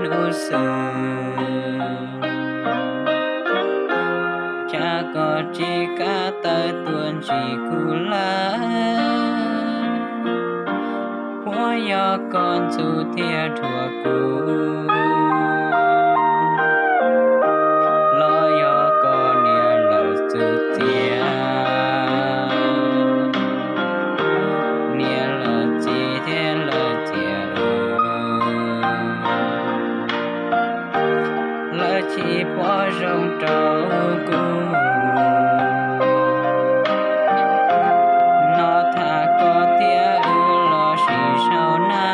hnub xwb, cas koj tsis kam tawm tuaj ntsib kuv lawm. Puas yog koj ntxub thiab dhuav kuv, los yog koj niam lawv txwv txiav, niam lawv txiv thiab lawv txiv, lawv tsis pom zoo rau kuv. No tham koj thiab wb los sim sau na,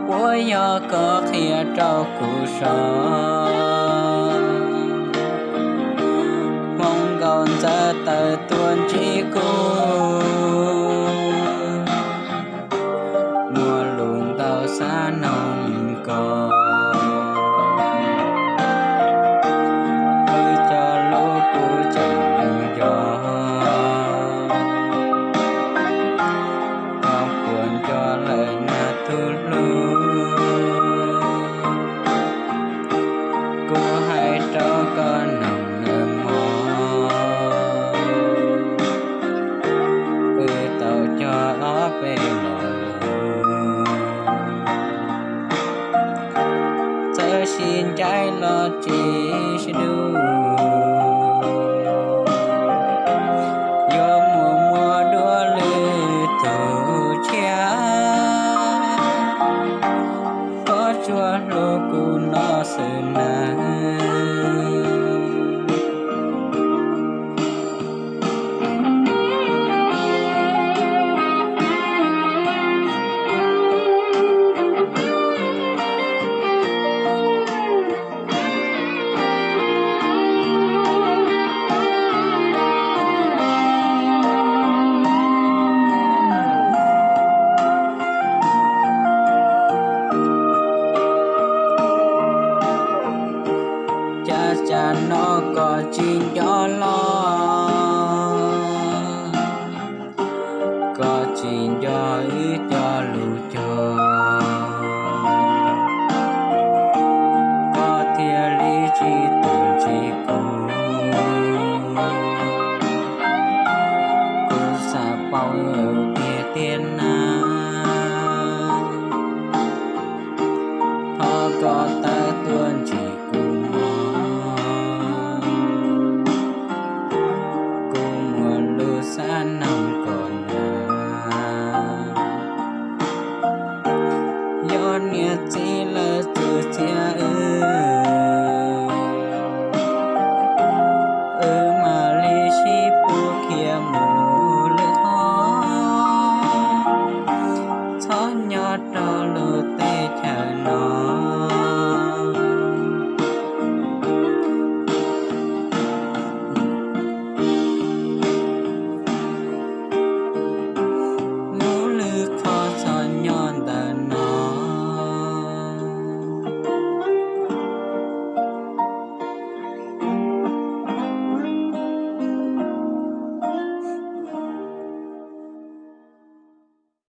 puas yog koj qhia rau kuv so, hmoob nkauj ntxawm tawm tuaj ntsib kuv, muaj lus ntau xav noog koj, wb cov lus kuv tseem nco, koj puas nco lawm na tus hlub, kuv hais rau koj noog nawb mog, wb tau cog ob peb lo lus, txawm sib ncaim los tsis sib hlub, yuav mus muaj dua lwm tus tshiab, koj tsuas hlub kuv no xwb nawb. Cas cas no koj tsis nco los, koj tsis nco wb cov lus cog, koj thiaj li tsis tuaj ntsib kuv. Kuv xav paub tiag tiag na, thov koj tawm tuaj ntsib kuv mog, kuv muaj lus xav noog